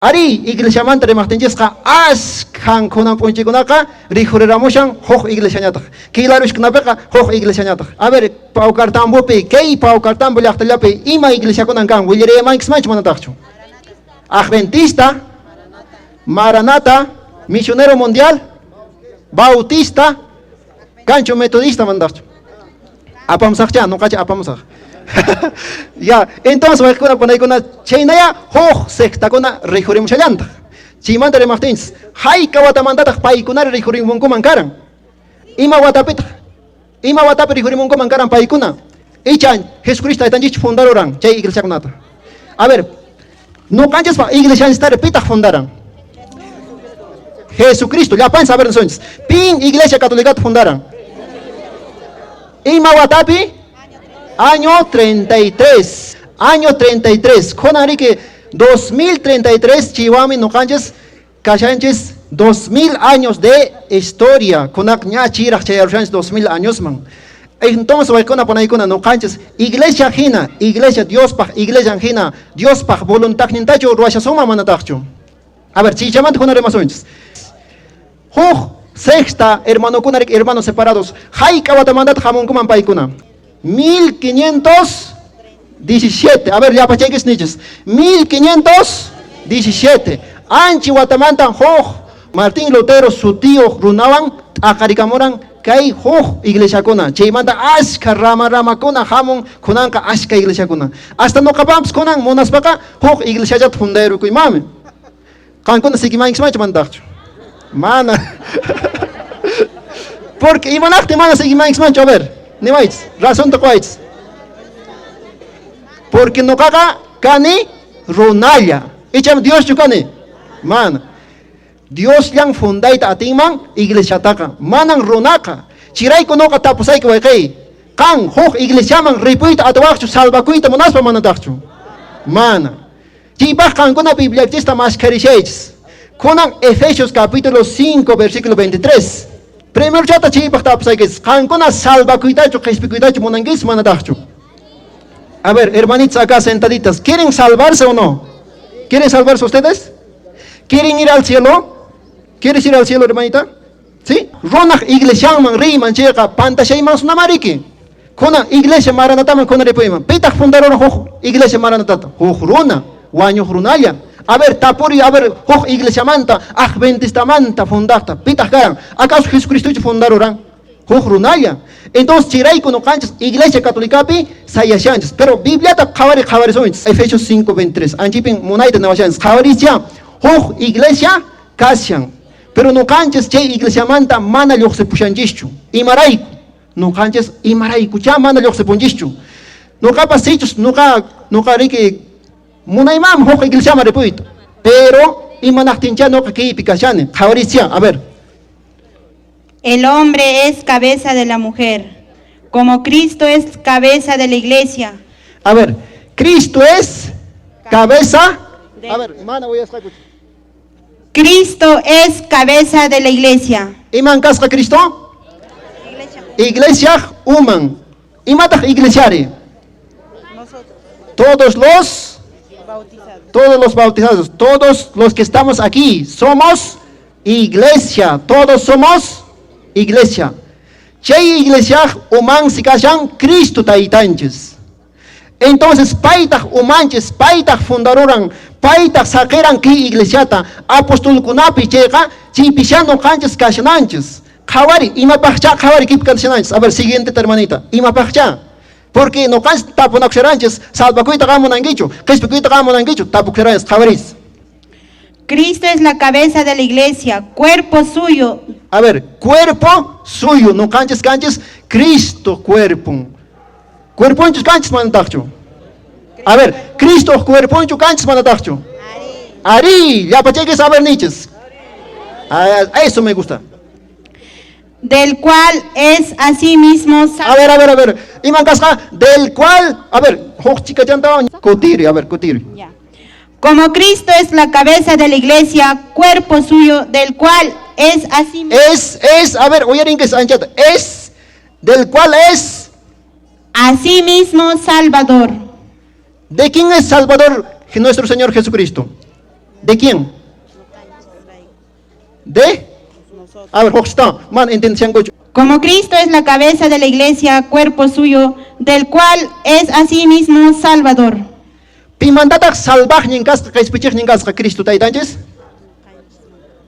Ari, iglesiamanta rimaqtinchisqa askhan kunan p'unchaykunaqa rikhuriramushan huk iglesiañataq. Kay larushkunapiqa huk iglesiañataq. A ver, Paucartambopi, kay Paucartambo llaqtallapi ima iglesiakunan kan? Willariyamanchis manataqchu? Adventista, Maranata, Misionero Mundial, Bautista, kanchu Metodista manataqchu? Apamusaqcha, nuqacha apamusaq. Ya, entonces wayqikuna panaykuna chaynaya huk sectakuna rikhurimushallantaq. Chaymanta rimaqtinchis, hayka watamantataq paykunari rikhurimunkuman karan? Ima watapitaq? Ima watapi rikhurimunkuman karan paykuna? Icha Jesucristo taytanchikchu fundaruran chay iglesiakunata. A ver, nuqanchispaq iglesianchistari pitaq fundaran? Jesucristo, llapanchis a ver nisunchis. Pin iglesia católicata fundaran? Ima watapi? Año 33. Año 33. Kunan riki 2033 chaywanmi nuqanchis kashanchis 2000 años de historia. Kunak ña chiraq chayarushanchis 2000 añosman. Entonces waykuna panaykuna nuqanchis iglesia hina, iglesia Diospaq, iglesia hina, Diospaq voluntadnintachu ruwashasunman manataqchu? A ver, chaychamanta kuna rimasunchis. Huk sexta hermanokuna riki hermanos separados, hayk'a watamantataq hamunkuman paykuna? 1517. A ver, llapachaykis nichis. 1517. Anchi watamanta huk Martín Lutero sutiyuq runawan t'aqarikamuran kay huk iglesiakuna. Chaymanta ashka rama ramakuna hamun kunanqa ashka iglesiakuna. Hasta nuqapampis kunan munaspaqa huk iglesiallata fundayrukuymanmi. Qankuna siguimankismanchu manataqchu? Mana. Porque imanaqtin mana siguimankismanchu? A ver, niwaychis, razonta quwaychis. Porque nuqaqa kani runalla. Icham Dioschu kani? Mana. Diosllan fundayta atinman iglesiataqa, manan runaqa. Chirayku nuqa tapusayki wayqiy, qan huk iglesiaman ripuyta atiwaqchu salvakuyta munaspa manataqchu? Mana. Chaypaq qankuna Bibliachista maskharishaychis. Kunan Efesios capítulo 5 versículo 23. Primerochata chaypaq tapusaykichis, qankuna salvakuytachu qhispikuytachu munankichis manataqchu? A ver, hermanitas acá sentaditas, ¿quieren salvarse o no? ¿Quieren salvarse ustedes? ¿Quieren ir al cielo? ¿Quieres ir al cielo, hermanita? ¿Sí? Runaq iglesianman riyman chayqa pantashayman sunamariki. Kunan iglesia Maranataman kuna ripuyman. Pitaq fundaron huk iglesia Maranatata? Huk runa, wañuq runalla. A ver, tapuri, a ver, huk iglesiamanta, adventistamanta fundaqta. Pitaq karan? ¿Acaso Jesucristochu fundaruran? Huk runalla. Entonces, chayrayku nuqanchis iglesia católicapi sayashanchis. Pero Bibliata qhawari qhawarisunchis. Efesios 5:23. Anchipin munayta nawashanchis. Qhawaricha huk iglesia kashan. Pero nuqanchis chay iglesiamanta mana lluqsipushanchischu. Imarayku? Nuqanchis imaraykucha mana lluqsipunchischu. Nuqapas sichus nuqa nuqa riki munayman huk iglesiaman ripuyta. Pero imanaqtincha nuqa kaypi kashani. Qhawaricha, a ver. El hombre es cabeza de la mujer, como Cristo es cabeza de la iglesia. A ver, Cristo es cabeza. A ver, mana voy a Cristo es cabeza de la iglesia. Iman kasqa Cristo? Iglesia uman. Imataq iglesiari? Todos los bautizados. Todos los bautizados, todos los que estamos aquí, somos iglesia, todos somos iglesia. Chay iglesia umansi kashan Cristo taytanchis. Entonces paytaq umanchis, paytaq fundaruran, paytaq saqiran kay iglesiata apostolkunapi chayqa chaypisha nuqanchis kashananchis. Qhawari, imapaqcha qhawari kaypi kashananchis. A ver, siguiente hermanita, imapaqcha? Porque nuqanchis tapunakusharanchis, salvakuyta qam munankichu, qhispikuyta qam munankichu, tapukusharanchis, qhawaris. Cristo es la cabeza de la iglesia, cuerpo suyo. A ver, cuerpo suyo, nuqanchis kanchis, Cristo cuerpo. Cuerponchus kanchis manataqchu. A ver, Cristo cuerponchu kanchis manataqchu. Ari, llapachaykichis a ver nichis. Ah, eso me gusta. Del cual es asimismo A ver, a ver, a ver. Iman kasqa del cual, a ver, huk chikachantawan kutiri, a ver, kutiri. Ya. Como Cristo es la cabeza de la iglesia, cuerpo suyo, del cual es asimismo. Es, a ver, uyarinkis anchata. Es, del cual es. Asimismo Salvador. ¿De quién es Salvador nuestro Señor Jesucristo? ¿De quién? De? A ver, huktawan, mana entendishankuchu. Como Cristo es la cabeza de la iglesia, cuerpo suyo, del cual es asimismo Salvador. Pimantataq salvaqnin kasqa, qespichiqnin kasqa Cristo taytanchis?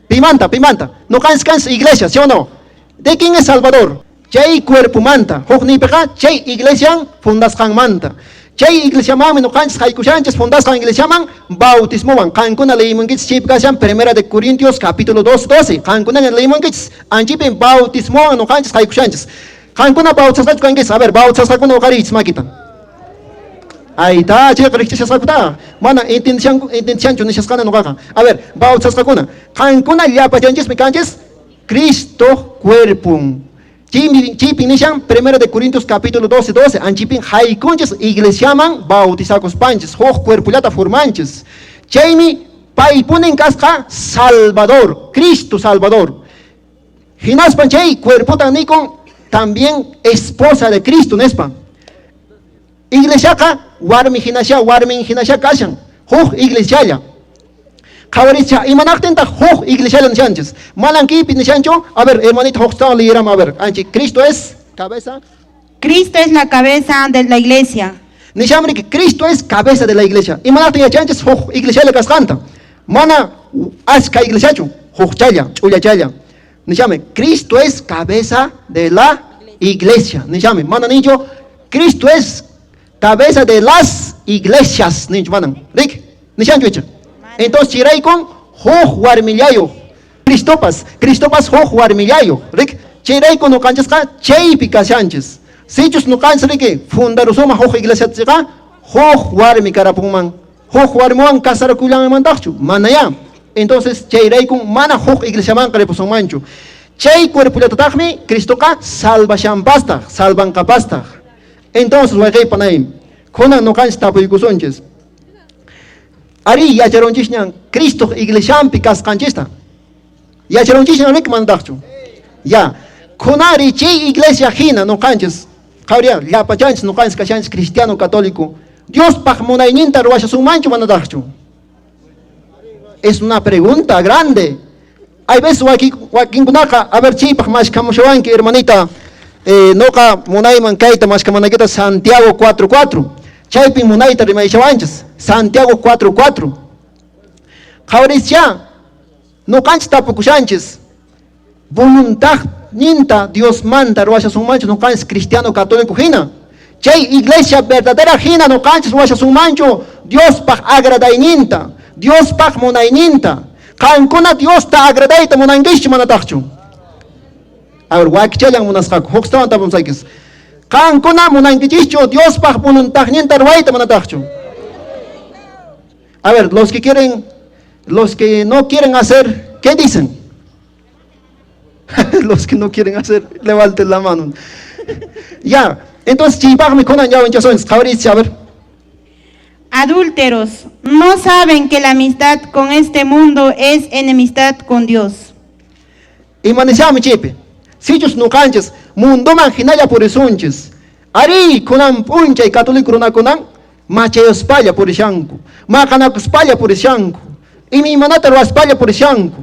Pimanta, pimanta. Nuqanchis kanchis iglesia, ¿sí o no? ¿De quién es Salvador? Chay cuerpomanta. Hukniypiqa chay iglesian fundasqanmanta. Chay iglesiamanmi nuqanchis haykushanchis fundasqan iglesiaman bautismowan. Qankuna leyimunkichis chaypi kashan Primera de Corintios capítulo 2, 12. Qankunaña leyimunkichis anchipin bautismowan nuqanchis haykushanchis. Qankuna bautizasqachu kankichis? A ver, bautizasqakuna uqariychis makita. Ahí está, chayqa riqchishasqakuta. Mana entendishanchu nishasqana nuqaqa. A ver, bautizasqakuna. Qankuna llapachanchismi kanchis Cristo cuerpon. Chaypin nishan Primera de Corintios capítulo 12, 12. Anchipin haykunchis iglesiaman bautizakuspanchis, huk cuerpollata formanchis. Chaymi paypunin kasqa Salvador, Cristo Salvador. Hinaspan chay cuerpotan nikun también esposa de Cristo nispa. Iglesiaqa warmi hinasha, warmin hinasha kashan, huk iglesialla. Qhawaricha, imanaqtintaq huk iglesialla nishanchis? Manan kaypi nishanchu? A ver, hermanita, huktawan leyeram, a ver, anchi, Cristo es cabeza. Cristo es la cabeza de la iglesia. Nishamri que Cristo es cabeza de la iglesia. Imanaqtin yachanchis huk iglesialla kasqanta? Mana achka iglesiachu, hukchalla, ch'ullachalla. Nishame, Cristo es cabeza de la iglesia. Nishame, mana ninchu, Cristo es cabeza de las iglesias. Ninchu, manan. Rik, nishanchu icha. Entonces, chiraykun huk warmillayo. Cristopas, Cristopas huk warmillayo. Rik, chiraykun nuqanchisqa chaypi kashanchis. Sichus nuqanchis riki fundarusuma huk iglesiachiqa huk warmi karapunman. Huk warmiwan kasarakullanmantaqchu, mana ya. Entonces, chayraykun mana huk iglesiamanqa ripusunmanchu. Chay cuerpollatataqmi Cristoqa salvashanpastaq, salvanqapastaq. Entonces, wayqey panay, kunan nuqanchis tapuykusunchis. Ari yacharunchisñan Cristo iglesianpi kasqanchista. Yacharunchisñan rik manataqchu. Ya, kunari chay iglesia hina nuqanchis, qhawriya llapachanchis nuqanchis kashanchis cristiano católico. Diospaq munayninta ruwashasunmanchu manataqchu. Es una pregunta grande. Hay veces wakinkunaqa, a ver, chaypaq mashkamushawanki, hermanita, noqa munayman kayta mashkamanakita Santiago 4:4. Chaypin munayta rimayshawanchis, Santiago 4:4. Qhawarischa, nuqanchis tapukushanchis, voluntadninta Diosmanta ruwashasunmanchu nuqanchis cristiano católico hina. Chay iglesia verdadera hina nuqanchis ruwashasunmanchu Diospaq agradayninta, Diospaq munayninta. Qankuna Diosta agradayta munankischu manataqchu. A ver, wakichallan munasqaku, huktawan tapumusaykichis. Qankuna munankichischu Diospaq voluntadninta ruwayta manataqchu. A ver, los que quieren, los que no quieren hacer, ¿qué dicen? Los que no quieren hacer, levanten la mano. Ya, entonces, chaypaqmi kunan ñawinchasunchis, qhawariychis, a ver. Adúlteros, no saben que la amistad con este mundo es enemistad con Dios. Imanishami chaypi. Sichus nuqanchis mundoman hinalla purisunchis. Ari kunan p'unchay católico runakunan machayuspalla purishanku, maqanakuspalla purishanku, imaymanata ruwaspalla purishanku.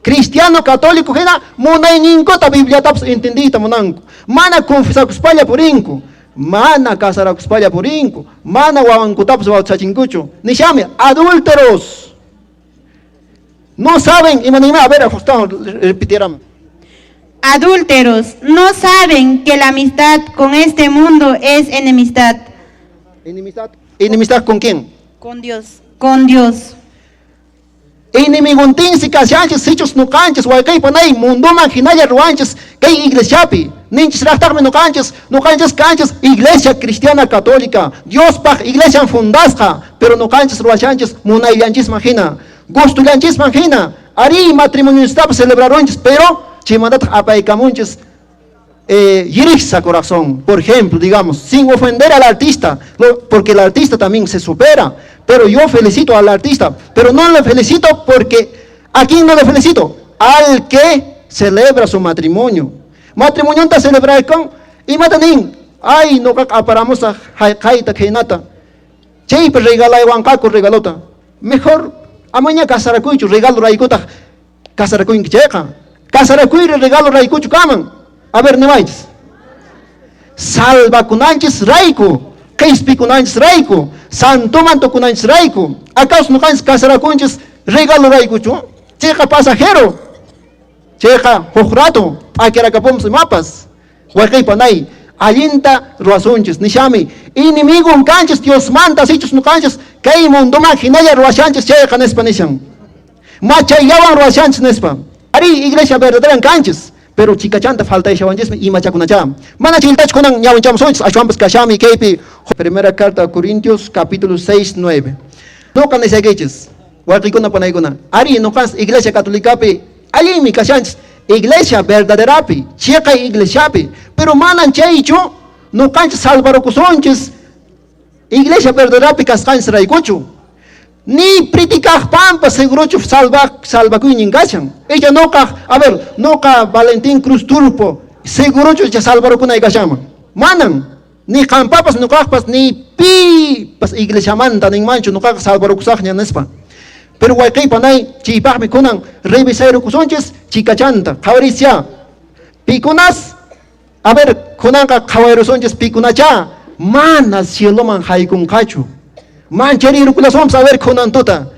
Cristiano católico hina munayninkuta Bibliatapas entendiyta munanku. Mana confesakuspalla purinku, mana casarakuspalla purinku, mana wawankutapas bautizachinkuchu. Nishami, adúlteros. No saben, imanima, a ver, justo repitiérame. Adúlteros, no saben que la amistad con este mundo es enemistad. Enemistad. ¿Enemistad con quién? Con Dios. Con Dios. Enemigontinsi kashanchis, sichus nuqanchis, wayqey panay, mundoman hinalla ruwanchis, kay iglesiapi, ninchis raqtaqmi nuqanchis, nuqanchis kanchis, iglesia cristiana católica, Diospaq iglesian fundasqa, pero nuqanchis ruwashanchis munayllanchisman hina, gustullanchisman hina, ari matrimoniostapas celebrarunchis, pero chaymantataq apaykamunchis yiriksa corazón, por ejemplo, digamos, sin ofender al artista, porque el artista también se supera, pero yo felicito al artista, pero no le felicito porque, ¿a quién no le felicito? Al que celebra su matrimonio. Matrimonio está celebrar con, y matanin, ay, no aparamos a khaita khainata, chaypi regalaywanqaku regalota, mejor Amaña casarakuychu regalo raykutaq casarakuyki chayqa. Casarakuyri regalo raykuchu kaman. A ver, niwaychis. Salvakunanchis rayku, qispikunanchis rayku, santoman tukunanchis rayku. ¿Acaso nuqanchis casarakunchis regalo raykuchu? Chayqa pasajero. Chayqa huk rato p'akirakapumpas imapas. Wayqiy panay, allinta ruwasunchis nishami. Enemigon kanchis Diosmanta sichus nuqanchis kay mundoman hinalla ruwashanchis chayqa nispa nishan. Machayllawan ruwashanchis nispa. Ari iglesia verdaderan kanchis, pero chikachanta faltayshawanchismi imachakunacha. Mana chaytachu kunan ñawinchamusunchis, ashwanpas kashami kaypi. Primera carta a Corintios capítulo 6, 9. Nuqa nisaykichis, wayqiykuna panaykuna. Ari nuqanchis iglesia católicapi allinmi kashanchis, iglesia verdaderapi, chiqay iglesiapi, pero manan chaychu nuqanchis salvarukusunchis iglesia verdaderapi kasqanchis raykuchu. Ni predicaqpampas segurochu salvakuynin kashan. Ella nuqa, a ver, nuqa Valentín Cruz Turpo, segurochu icha salvarukunay kashanman. Manan, ni qampapas nuqaqpas ni pipas iglesiamanta ninmanchu nuqaqa salvarukusaqña nispa. Pero wayqiy panay chaypaqmi kunan revisayrukusunchis chikachanta. Qhawarisya. Pikunas, a ver, kunanqa qhawayrusunchis pikunacha mana cieloman haykunqachu. Mancharirukullasunpas, a ver, kunan tuta.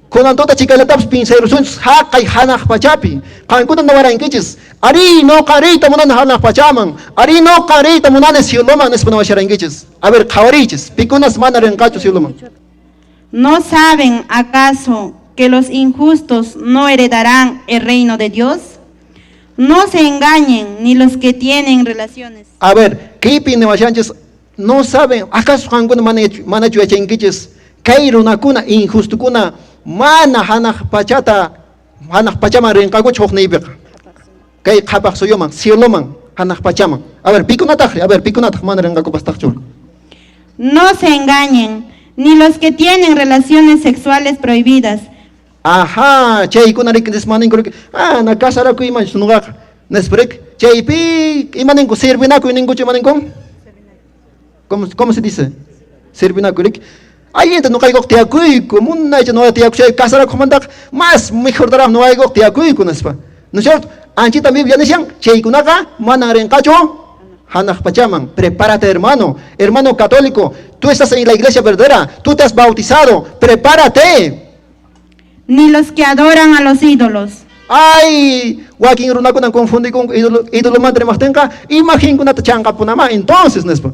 Kunan tuta chikallatapas pinsayrusunchis haqay hanaq pachapi. Qankuna nawarankichis. Ari nuqa riyta munani hanaq pachaman. Ari nuqa riyta munani cieloman nispa nawasharankichis. A ver, qhawariychis. Pikunas mana rinqachu cieloman. ¿No saben acaso que los injustos no heredarán el reino de Dios? No se engañen ni los que tienen relaciones. A ver, kaypi niwashanchis no saben, acaso qankuna manachu yachankichis kay runakuna injustukuna mana hanaq pachata hanaq pachaman rinqakuchu hukniypiqa. Kay qhapaq suyuman, cieloman, hanaq pachaman. A ver, pikunataqri, a ver, pikunataq mana rinqakupastaqchu. No se engañen ni los que tienen relaciones sexuales prohibidas. Ajá, chaykuna riki nismaninku riki, ah, na casarakuymanchu nuqaqa. Nispa riki, chaypi imaninku servinakuy ninkuchu imaninku? ¿Cómo se dice? Servinakuy riki. Allinta nuqaykuq tiyakuyku, munaycha nuqa tiyakushay casarakuqmantaqa más mejortaraq nuqaykuq tiyakuyku nispa. ¿No es cierto? Anchita Biblia nishan, chaykunaqa manan rinqachu hanaq pachaman. Prepárate, hermano, hermano católico, tú estás en la iglesia verdadera, tú te has bautizado, prepárate. Ni los que adoran a los ídolos. Ay, wakin runakunan confundikunku ídolo idolomanta rimaqtinqa imaginkunata chanqapunama entonces nispa.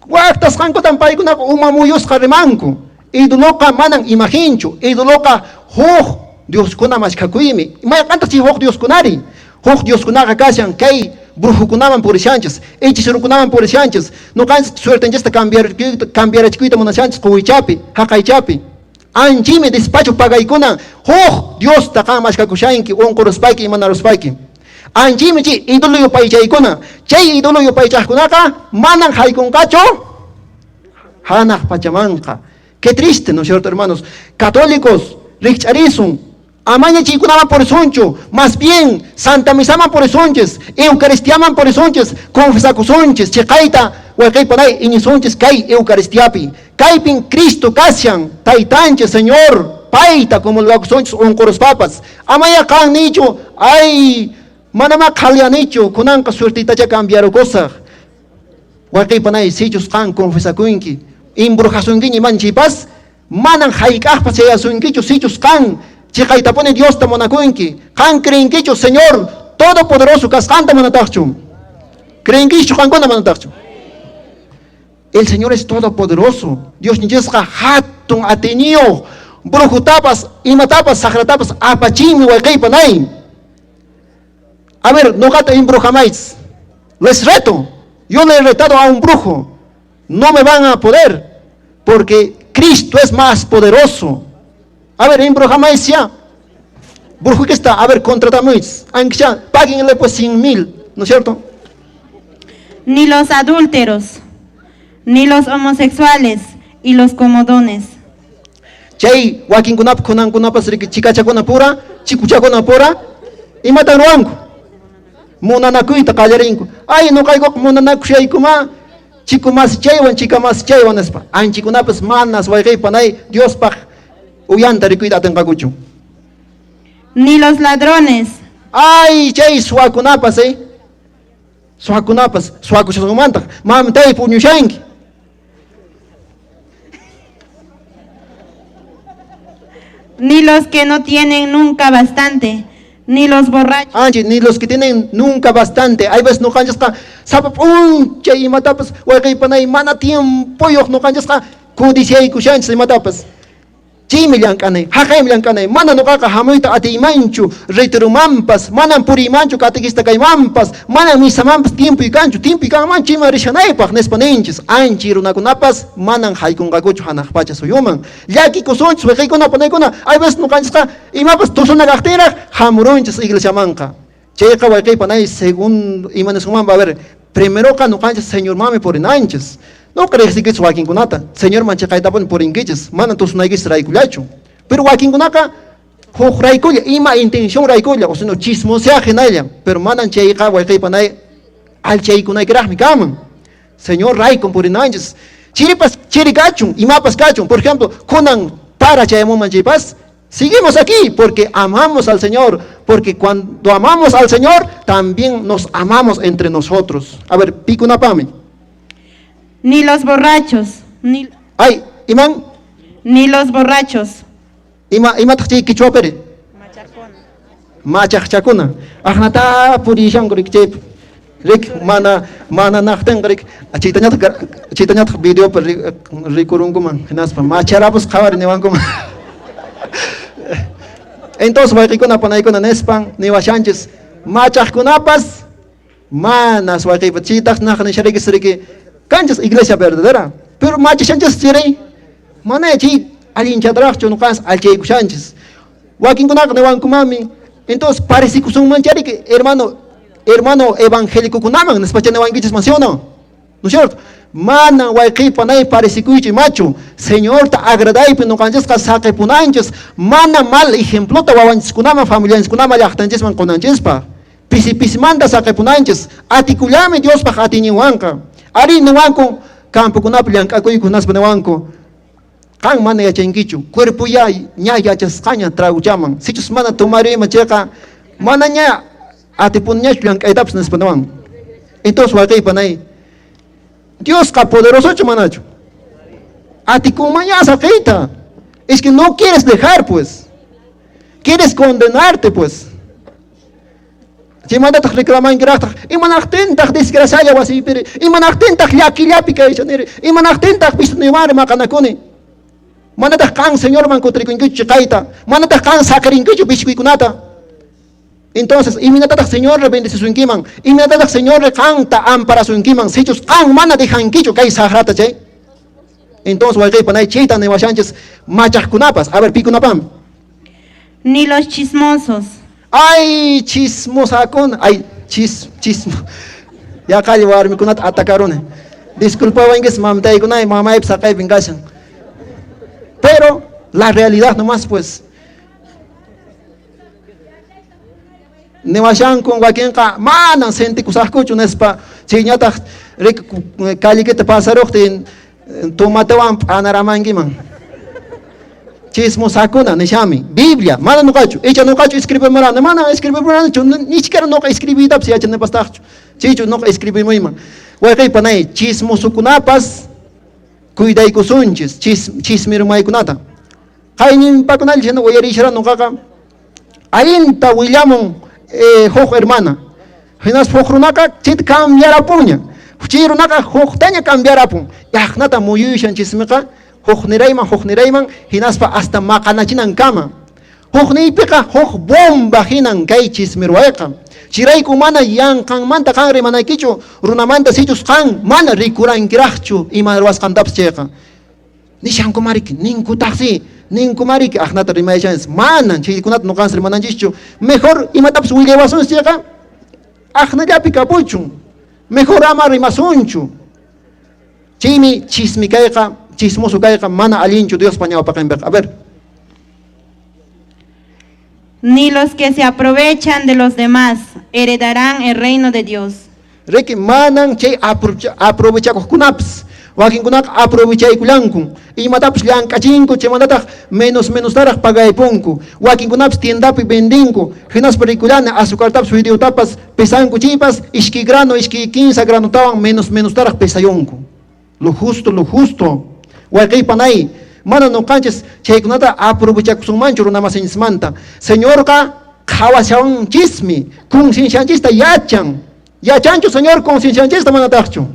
Waqtasqankutan paykunaqa uma muyusqa rimanku. Idoloqa manan imaginchu, idoloqa huk dioskuna mashkhakuymi. Mayqantaq chay huk dioskunari? Huk dioskunaqa kashan kay brujukunaman purishanchis, hechicerokunaman purishanchis, nuqanchis suertenchista cambiarachikuyta munashanchis quwichapi, haqaychapi. Anchimi despacho pagaykuna huk diosta qan mashkakushanki unquruspayki imanaruspayki. Anchimi chay ídolo yupaychaykuna. Chay ídolo yupaychaqkunaqa manan haykunqachu hanaq pachamanqa. Qué triste, ¿no es cierto, hermanos? Católicos, rikch'arisun, amaña chaykunaman purisunchu, más bien Santa Misaman purisunchis, Eucaristiaman purisunchis, confesakusunchis, chiqayta wayqiypanay iñisunchis kay Eucaristiapi. Kaypin Cristo kashan, taytanchis, Señor, payta comulgakusunchis unquruspapas. Amaya qan nichu, ay, manama qhalyanichu, kunanqa suertitacha cambiarukusaq. Wayqiypanay sichus qan confesakunki, imbrujasunkiña imanchaypas, manan hayk'aqpas chayasunkichu sichus qan chiqaytapuni Diosta munakunki. Qan creenkichu Señor Todopoderoso kasqanta manataqchu. Creenkichu qankuna manataqchu. El Señor es todopoderoso. Dios ninchisqa hatun atiniyuq brujutapas, imatapas, saqratapas apachinmi wayqiypanay. A ver, nuqata imbrujamaychis. Les reto. Yo le he retado a un brujo. No me van a poder, porque Cristo es más poderoso. A ver, imbrujamaychis ya. Brujo que está, a ver, contratamos. Aunque sea, páguenle pues 100,000, ¿no es cierto? Ni los adúlteros, ni los homosexuales y los comodones. Chay wakinkunapa kunankunapas riki chikachakuna pura, chikuchakuna pura, imatan ruwanku? Munanakuyta qallarinku. Ay, nuqaykuqa munanakushaykuma, chiku masichaywan, chika masichaywan nispa. Anchikunapas manas wayqiypanay Diospaq Uyanta rikuyta atinqakuchu. Ni los ladrones. Ay, chay suwakunapas, eh? Suwakunapas, suwakushasunmantaq. Mamtay puñushanki. Ni los que no tienen nunca bastante, ni los borrachos. Anchi, ni los que tienen nunca bastante. Hay veces nuqanchisqa sapa p'unchay imatapas wayqiypanay mana tiempoyuq nuqanchisqa codiciaykushanchis imatapas. Chaymi llank'anay, haqaymi llank'anay, mana nuqaqa hamuyta atiymanchu retiromanpas, manam puriymanchu catequista kaymanpas, manam misamanpas tiempoy kanchu, tiempoy kanman chayman rishanaypaq nispa ninchis. Anchi runakunapas manan haykunqakuchu hanaq pacha suyuman. Llakikusunchis wayqiykuna panaykuna, hay veces nuqanchisqa imapas tusuna kaqtinraq hamurunchis iglesiamanqa. Chayqa wayqiypanay según ima nisunman, a ver, primeroqa nuqanchis Señormanmi purinanchis. Nuqa riqsiykichis wakinkunata, Señorman chiqaytapuni purinkichis, mana tusunaykichis raykullachu. Pero wakinkunaqa huk raykulla, ima intención raykulla, o sino chismoseaq hinalla, pero manan chayqa wayqiypanay alchaykunaykiraqmi kanman. Señor raykun purinanchis. Chiripas chiri kachun, imapas kachun. Por ejemplo, kunan para chayamunman chaypas, seguimos aquí porque amamos al Señor, porque cuando amamos al Señor, también nos amamos entre nosotros. A ver, pikunapami. Ni los borrachos, ni, Ay, iman, ni los borrachos. Ima, imataq chay qichwapiri? Machaqchakuna. Aqnata purishanku rik chaypi. Rik mana mana naqtinqa rik chaytañataq videopi rikurunkuman hinaspa macharapus qhawari niwankuman. Entonces wayqikuna panaykuna nispan niwashanchis machaqkunapas manas wayqiypa chaytaq naq nisharikis riki kanchis iglesia verdadera, pero machashanchis chiri mana chay allinchataraqchu nuqanchis alchaykushanchis. Wakinkunaqa niwankumami, entonces parecikusunman chariki hermano evangélicokunaman nispacha niwankichisman, ¿sí o no? ¿No es cierto? Mana wayqiypa nay parecikuychu machu, Señorta agradaypi nuqanchisqa saqipunanchis, mana mal ejemplota wawanchiskunaman, familianchiskunaman, llaqtanchisman qunanchispa. Pisi pisimanta saqipunanchis, atikullami Diospaq atiyninwanqa. Ari niwanku campokunapi llank'akuyku hinaspa niwanku, qan mana yachankichu, cuerpo ya ña yachasqaña traguchaman, sichus mana tomariyman chayqa mana ña atipuniñachu llank'aytapas nispa niwanku. Entonces wayqiypa nay, Diosqa poderosochu manachu? Atikunman ña saqiyta. Es que no quieres dejar, pues. Quieres condenarte, pues. Chaymantataq reclamankiraqtaq, imanaqtintaq desgracialla wasiypiri, imanaqtintaq llakillapi kayshaniri, imanaqtintaq pisniwanri maqanakuni. Manataq qan Señorman kutirikunkichu chiqayta, manataq qan saqirinkichu bishkuykunata. Entonces, iminatataq Señor bendecisunkiman, iminatataq Señor qanta amparasunkiman, sichus qan mana dejankichu kay saqrata chay. Entonces, wayqiypanay chayta niwashanchis machaqkunapas. A ver, pikunapam. Ni los chismosos. Ay, chismosakuna, ay, chismo. Yaqalli warmikunata atacaruni. Disculpawankichis mamtaykunay, mamaypas saqaypin kashan. Pero la realidad nomás, pues. Niwashankun wakinqa manan sentikusaqkuchu nispa chayñataq rik callequita pasaruqtin tomatewan p'anaramankiman. Chismosakuna nishami. Biblia, mana nuqachu, icha nuqachu escribimurani, mana escribimuranichu, ni siquiera nuqa escribiytapas yachanipastaqchu. Chaychu nuqa escribimuyman. Wayqiypanay, chismosukunapas cuidaykusunchis, chismirumaykunata. Qayninpakunalla hina uyarishara nuqaqa allinta willamun huk hermana. Hinaspa huk runaqa chayta cambiarapunña. Chay runaqa huktaña cambiarapun. Yaqnata muyuyshan chismiqa huknirayman, huknirayman, hinaspa hasta maqanachinankama. Hukniypiqa huk bomba hinan kay chismiruwayqa. Chayrayku mana yanqanmanta qan rimanaykichu, runamanta sichus qan mana rikurankiraqchu ima ruwasqantapas chayqa. Nishankumariki, ninkutaqsi, ninkumariki, aqnata rimayashanchis. Manan chaykunata nuqanchis rimananchischu. Mejor imatapas willawasunchis chayqa, aqnallapi kapuchun. Mejor ama rimasunchu. Chaymi chismi kayqa, chismoso kayqa mana allinchu Diospa ñawpaqinpiqa. A ver. Ni los que se aprovechan de los demás heredarán el reino de Dios. Riki manan chay aprovechakuqkunapas, Wakinkunaqa aprovechaykullankun. Imatapas llank'achinku, chaymantataq menos menostaraq pagaypunku. Wakinkunapas tiendapi vendinku, hinaspa rikullani azucartapas fideotapas pesanku chaypas, iskay grano, iskay kinsa granotawan menos menostaraq pesayunku. Lo justo, lo justo. Wayqiy panay, mana nuqanchis chaykunata aprovechakusunmanchu runamasinchismanta. Señorqa qhawashawanchismi, conciencianchista yachan. Yachanchu Señor conciencianchista manataqchu?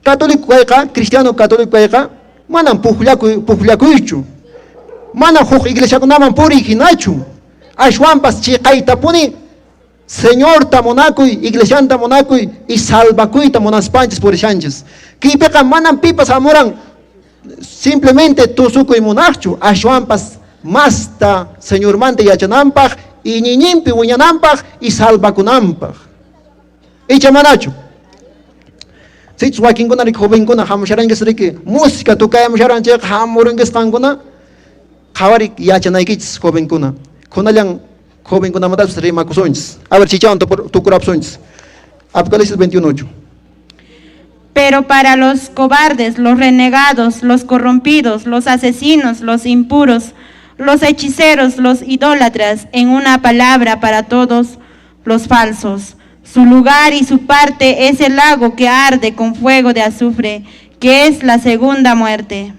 Católico kayqa, cristiano católico kayqa, manam pukllakuychu. Mana huk iglesiakunaman puriy hinachu. Ashwanpas chiqaytapuni Señorta munakuy, iglesianta munakuy y salvakuyta munaspanchis purishanchis. Kaypiqa manam pipas hamuran simplemente tusukuy munaqchu, ashwanpas masta Señormanta yachananpaq, iñiyninpi wiñananpaq y salvakunanpaq. Icha manachu? Sichus wakinkuna riki jovenkuna hamusharanchis riki música tocayamusharan chayqa hamurunkis qankuna qhawarik yachanaykichis jovenkuna. Kunallan jovenkunamantapas rimakusunchis. A ver, chichawan tukurapusunchis. Apocalipsis 21:8. Pero para los cobardes, los renegados, los corrompidos, los asesinos, los impuros, los hechiceros, los idólatras, en una palabra para todos los falsos. Su lugar y su parte es el lago que arde con fuego de azufre, que es la segunda muerte.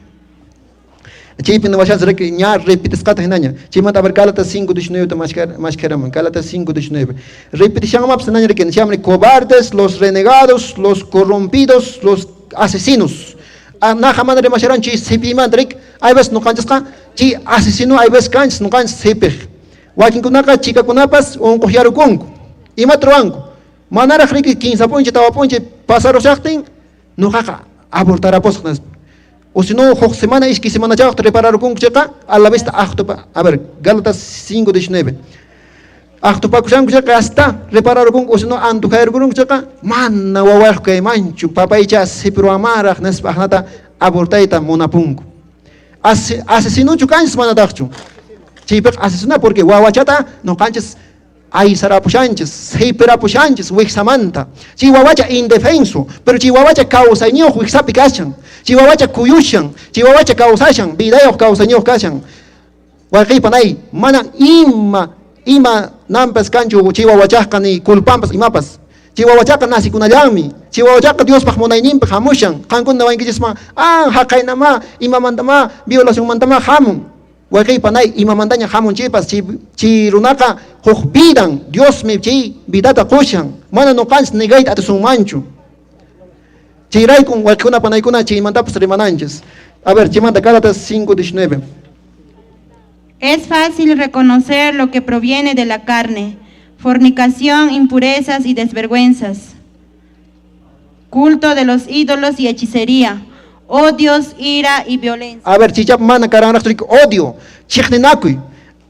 Chaypi niwashanchis riki ña repetisqata hinaña. Chaymanta a ver Gálatas 5:19 ta mashkharaman. Gálatas 5:19. Repetishanmapis hinaña riki nishanmi cobardes, los renegados, los corrompidos, los asesinos. Naqa mana rimasharan chay sipiymanta riki. Hay veces nuqanchisqa chay asesino hay veces kanchis nuqanchis sipiq. Wakinkunaqa chikakunapas unquqyarukunku. Imata ruwanku? Manaraq riki kinsa p'unchay tawa p'unchay pasarushaqtin nuqaqa abortarapusaq nispa. O si no, huk semana, iskay semanachawaqta repararukunku chayqa, a la vez aqtupa, a ver, Gálatas 5:19. Aqtupakushanku chayqa hasta repararukunku, o si no, antojayrukunku chayqa, mana wawayuq kaymanchu, papaycha sipiruwamanraq nispa aqnata abortayta munapunku. Asesinochu kanchis manataqchu? Chaypiqa asesina porque wawachata nuqanchis aysarapushanchis, sipirapushanchis wiksamanta. Chay wawacha indefenso, pero chay wawacha kawsayniyuq wiksapi kashan. Chay wawacha kuyushan, chay wawacha kawsashan, vidayuq kawsayniyuq kashan. Wayqiy panay, mana ima nampas kanchu chay wawachaqqa ni culpanpas imapas. Chay wawachaqa nasikunallanmi. Chay wawachaqa Diospaq munayninpi hamushan. Qankuna wankichisman, haqaynama, imamantama, violacionmantama hamun. Wayqiy panay, imamantaña hamun chaypas, chay runaqa huk vidan, Diosmi chay vidata qushan. Mana nuqanchis negayta atisunmanchu. Chayraykun wayqikuna panaykuna chaymantapas rimananchis. A ver, chaymanta Gálatas 5:19. Es fácil reconocer lo que proviene de la carne, fornicación, impurezas y desvergüenzas, culto de los ídolos y hechicería, odios, ira y violencia. A ver, chichap mana karanraqchu riki odio, chiqninakuy.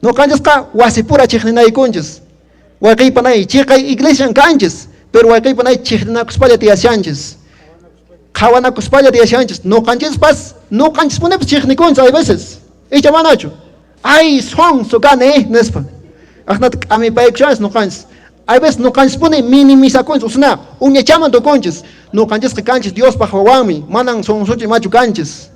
Nuqanchisqa wasipura chiqninaykunchis. Wayqiy panay, chiqay iglesian kanchis, pero wayqiy panay chiqninakuspalla tiyashanchis. Qhawanakuspalla tiyashanchis. Nuqanchispas, nuqanchispunipas chiqnikunchis hay veces. Icha manachu? Ay, sonso kani, nispa. Aqnata k'amipaykushanchis nuqanchis. Hay veces nuqanchispuni minimizakunchis, usuna uñachaman tukunchis. Nuqanchisqa kanchis Diospaq wawanmi, manan sonsochu imachu kanchis.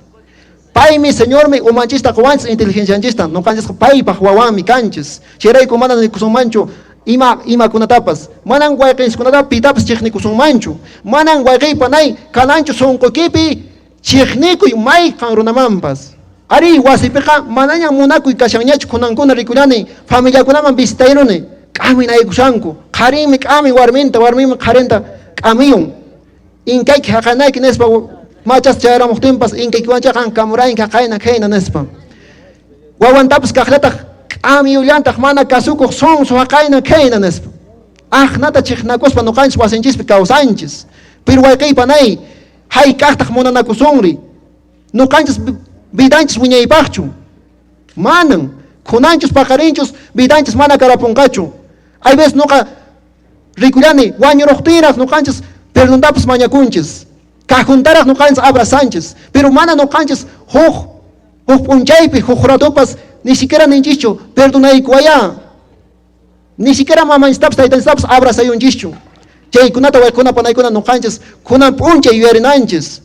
Paymi Señormi umanchista quwanchis inteligencianchista, nuqanchisqa paypaq wawanmi kanchis. Chayrayku mana nikusunmanchu imakunatapas. Manan wayqinchiskunata pitapas chiqnikusunmanchu. Manan wayqiy panay kananchu sunquykipi chiqnikuy mayqan runamanpas. Ari wasipiqa manaña munakuy kashanñachu kunankuna rikullani familiakunaman visitayruni k'aminaykushanku. Qharinmi k'amin warminta, warminmi qharinta k'amiyun. Inkayki haqanayki nispa machas chayaramuqtinpas inkaykiwancha qan kamurayki haqayna khayna nispa. Wawantapas kaqllataq k'amiyullantaq mana kasukuq sonso haqayna khayna nispa. Aqnata chiqnakuspa nuqanchis wasinchispi kawsanchis. Pero wayqiy panay hayk'aqtaq munanakusunri. Nuqanchis vidanchis wiñaypaqchu. Manan khunanchus paqarinchus vidanchis mana karapunqachu. Hay veces nuqa rikullani wañuruqtinraq nuqanchis perdontapas mañakunchis. Kajuntaraq nuqanchis abrazanchis. Pero mana nuqanchis huk p'unchaypi huk ratupas ni siquiera ninchischu perdonaykuwaya. Ni siquiera mamanchistapas taytanchistapas abrazayunchischu. Chaykunata wawqikuna panaykuna nuqanchis kunan p'unchay yuyarinanchis.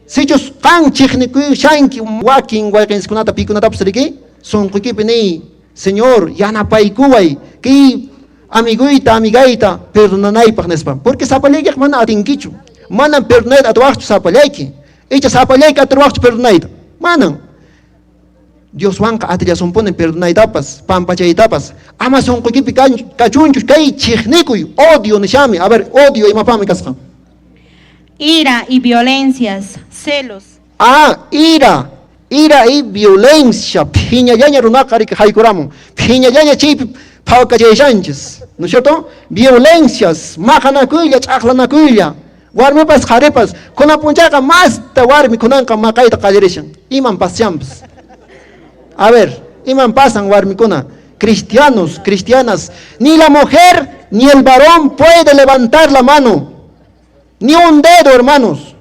Sichus qan chiqnikushanki wakin wayqinchiskunata pikunatapas riki, sunquykipi niy, Señor, yanapaykuway kay amiguyta, amigayta perdonanaypaq nispa. Porque sapallaykiqa mana atinkichu. Manan perdonayta atiwaqchu sapallayki. Icha sapallayki atiruwaqchu perdonayta. Manan. Dioswanqa atillasunpunin perdonaytapas, pampachaytapas. Ama sunquykipi kachunchu kay chiqnikuy, odio nishami. A ver, odio imapaqmi kasqa? Ira y violencias, celos. Ah, ira, ira y violencia. Phiñallaña runaqa riki haykuramun. Phiñallaña chaypi phawkachayashanchis. ¿No es cierto? Violencias, maqanakuylla, ch'aqlanakuylla. Warmipas qharipas, kunan p'unchayqa masta warmi kunanqa maqayta qallarishan. Iman pasashanpas. A ver, iman pasan warmikuna? Cristianos, cristianas, ni la mujer ni el varón puede levantar la mano. Ni un dedo, hermanos.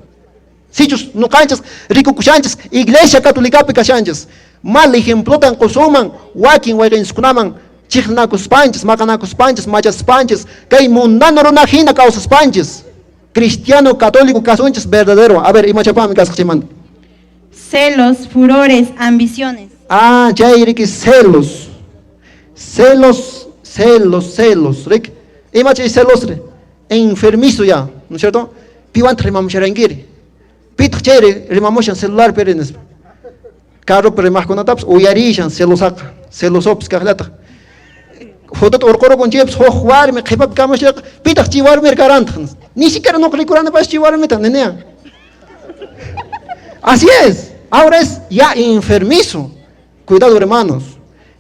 Sichus nuqanchis rikukushanchis iglesia católicapi kashanchis. Mal ejemplotan qusunman wakin wayqinchiskunaman chiqnakuspanchis, maqanakuspanchis, machaspanchis, kay mundano runa hina kawsaspanchis. Cristiano católico kasunchis verdadero. A ver, imachapami kasqa chaymanta. Celos, furores, ambiciones. Ah, chay riki celos. Celos, celos, celos. Rik. Ima chay celos ri? Enfermizo ya, ¿no es cierto? Piwantaq rimamusharankiri. Pitaq chay rimamushan celular piri nispa. Carropi rimaqkunatapas uyarishan celosaqa, celosopas kaqllataq. Fotota urqurukun chaypas huk warmi qhipapi kamushaqa, pitaq chay warmiri karantaq? Ni siquiera nuqa rikuranipas chay warmita, nenea. Así es. Ahora es ya enfermizo. Cuidado, hermanos.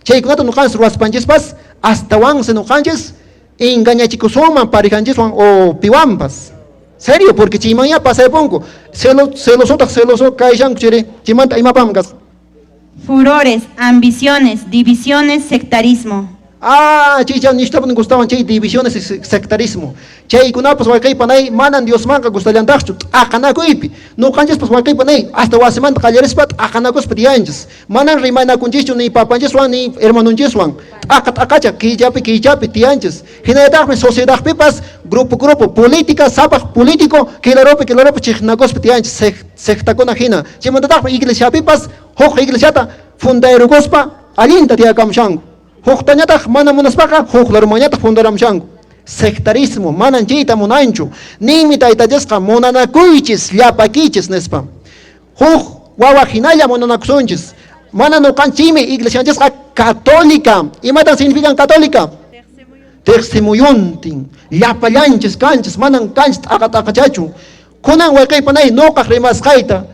Chaykunata nuqanchis ruwaspanchispas astawansi nuqanchis engañachikusunman parejanchiswan o piwanpas. Serio, porque chayman ya pasaypunku. Celo, celosotaq celoso kayshanku chiri, chaymanta imapam kasqa. Furores, ambiciones, divisiones, sectarismo. Ah, chay nishtapuni gustawan chay divisiones y sectarismo. Chaykunapas wayqiypanay manan Diosmanqa gustallantaqchu t'aqanakuypi. Nuqanchispas wayqiypanay hasta wasimanta qallarispa t'aqanakuspa tiyanchis. Manan rimanakunchischu ni papanchiswan ni hermanonchiswan. T'aqa t'aqacha killapi killapi tiyanchis. Hinallataqmi sociedadpipas grupo grupo política sapaq político kilarupi kilarupi chiqnakuspa tiyanchis sectakuna hina. Chaymantataqmi iglesiapipas huk iglesiata fundayrukuspa allinta tiyakamushanku. Huktañataq mana munaspaqa huk larumanñataq fundaramushanku. Sectarismo manan chayta munanchu. Ninmi Tayta Diosqa munanakuychis llapakichis nispa. Huk wawa hinalla munanakusunchis. Mana nuqanchikmi iglesianchisqa católica. Imatan significan católica? Tiqsimuyuntin. Llapallanchis kanchis, manan kanchis t'aqa t'aqachachu. Kunan wayqiypanay nuqaq rimasqayta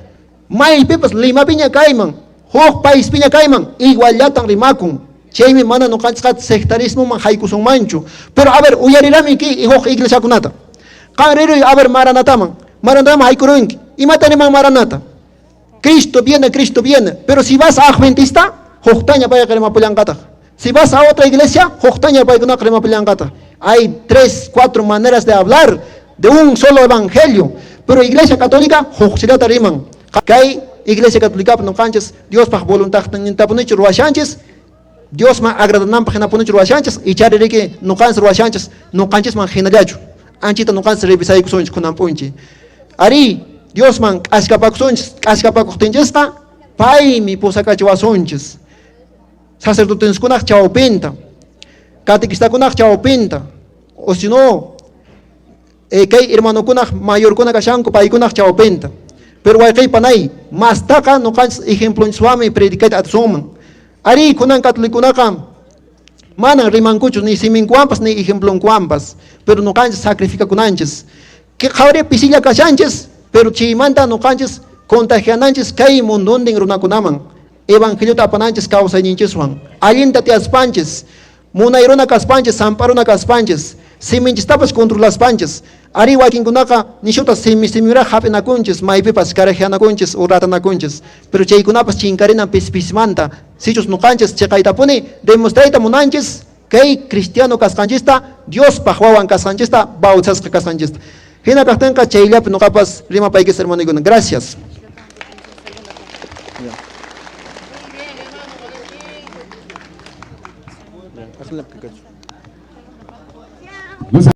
maypipas Limapiña kayman, huk paispiña kayman, iguallatan rimakun. Chaymi mana nuqanchisqa sectarismoman haykusunmanchu. Pero a ver, uyarirami ki huk iglesiakunata. Qan riruy a ver Maranataman. Maranataman haykurunki. Imata riman Maranata? Cristo viene, Cristo viene. Pero si vas a Adventista, huktaña payqa rimapullanqataq. Si vas a otra iglesia, huktaña paykunaqa rimapullanqataq. Hay 3, 4 maneras de hablar de un solo evangelio. Pero iglesia católica, hukchillata riman. Kay iglesia católica nuqanchis Diospaq voluntadnintapunichu ruwashanchis, Diosman agradananpaq hinapunichu ruwashanchis, ichari riki nuqanchis ruwashanchis, nuqanchisman hinallachu. Anchita nuqanchis revisaykusunchis kunan p'unchay. Ari, Diosman k'askapakusunchis, k'askapakuqtinchisqa paymi pusakachiwasunchis. Sacerdotinskunaq chawpinta, catequistakunaq chawpinta, o si no, kay hermanokunaq mayorkuna kashanku paykunaq chawpinta. Pero wayqiypanay, mastaqa nuqanchis ejemplonchiswanmi predicayta atisunman. Ari, kunan catolicunaqa manan rimankuchu ni siminkuwanpas ni ejemplonkuwanpas, pero nuqanchis sacrificakunanchis. Qhawri pisilla kashanchis, pero chaymanta nuqanchis contagiananchis kay munduntin runakunaman. Evangeliota apananchis kawsayninchiswan. Allinta tiyaspanchis, munay runa kaspanchis, sampa runa kaspanchis, siminchistapas controlaspanchis. Ari wakinkunaqa nishuta simi simiraq hap'inakunchis, maypipas karajianakunchis, uratanakunchis. Pero chaykunapas chinkarinan pis pismanta. Sichus nuqanchis chiqaytapuni demostrayta munanchis kay cristiano kasqanchista, Diospaq wawan kasqanchista, bautizasqa kasqanchista. Hina kaqtinqa chayllapi nuqapas rimapaykis hermanoykuna. Gracias.